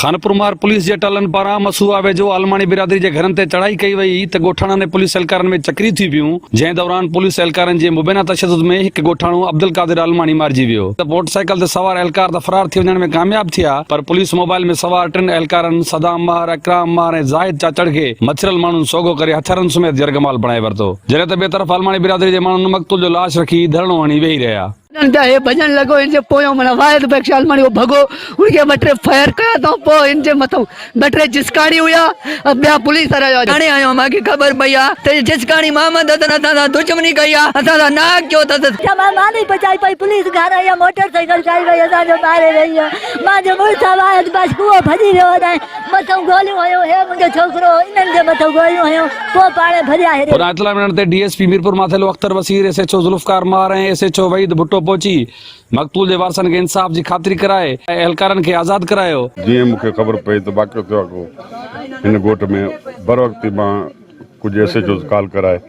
Khanpur Mahar police جي ٽلن پاران مسوها ويجهو عالماڻي برادري جي گهرن تي چڙهائي ڪئي وئي ته ڳوٺاڻن ۽ پوليس اهلڪارن ۾ چڪري ٿي پيون، جنهن دوران پوليس اهلڪارن جي مبينا تشدد ۾ هڪ ڳوٺاڻو عبدالقادر عالماڻي مارجي ويو ته موٽر سائيڪل تي سوار اهلڪار ته فرار ٿي وڃڻ ۾ ڪامياب ٿيا پر پوليس موبائل ۾ سوار ٽن اهلڪارن صدام مهر، اڪرام مهر ۽ زاهد چاچڙ کي مڇريل ماڻهن سوگهو ڪري هٿيارن سميت يرغمال بڻائي ورتو، جڏهن ته ٻئي طرف عالماڻي برادري جي ماڻهن مقتول جو لاش رکي ڌرڻو هڻي ويهي رهيا. ڏين پيا هي ڀڄڻ لڳو هن جي پويان معنيٰ واحد بخش عالماڻي اهو ڀڳو هن کي ٻه ٽي فائر ڪيا اٿئون پوء هن جي مٿئون ٻه ٽي جسڪاڻي هيا ۽ ٻيا پوليس وارا هيا. هاڻي آيو مان کي خبر پئي آ ته جسڪاڻي محمد حسن اسان سان دشمني ڪئي آ اسان سان ناحق ڪيو اٿس. ڇا مان ماني پچائي پئي پوليس گهر آئي آ موٽر سائيڪل کائي وئي اسان جو ماري وئي آ مان جو مڙس آ واحد بخش اهو ڀڄي ويو هوڏانهن مٿئون گوليون هنيو هي منهنجو ڇوڪرو هو انهن جي مٿئون گوليون هنيو پوء پاڻ ڀڄيا هيڏي. هوڏانهن اطلاع ملڻ تي D S P Mirpur Mathelo Akhtar Waseer, S H O Zulfiqar Mahar ۽ S H O Waheed Bhutto پهچي مقتول جي وارثن کي انصاف جي خاطري ڪرائي ۽ اهلڪارن کي آزاد ڪرايو. جيئن مون کي خبر پئي ته واقعو ٿيو آهي ڪو هن ڳوٺ ۾ بروقت ئي مان ڪجهه ايس ايڇ اوز ڪال ڪرائي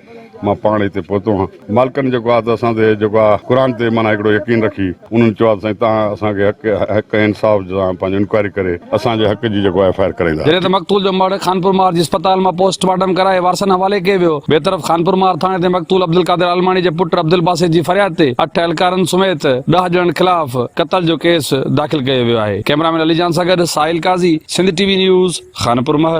مان پاڻ هتي پهتو آهيان. مالڪن جيڪو آهي ته اسان تي جيڪو آهي قرآن تي معنيٰ هڪڙو يقين رکي انهن چيو آهي ته سائين توهان اسان کي حق حق ۽ انصاف سان پنهنجو انڪوائري ڪري اسان جي حق جي جيڪو آهي ايف I R ڪرائيندا. جڏهن ته مقتول جو مڙهه خانپور مهر جي اسپتال مان پوسٽ مارٽم ڪرائي وارثن حوالي ڪيو ويو. ٻئي طرف خانپور مهر ٿاڻي تي مقتول عبدالقادر عالماڻي جي پٽ عبدالباسط جي فرياد تي اٺ اهلڪارن سميت ڏهه ڄڻن خلاف قتل جو ڪيس داخل ڪيو ويو آهي. ڪئميرا مين علي جان سان گڏ Sahil Qazi, Sindh T V news, Khanpur Mahar.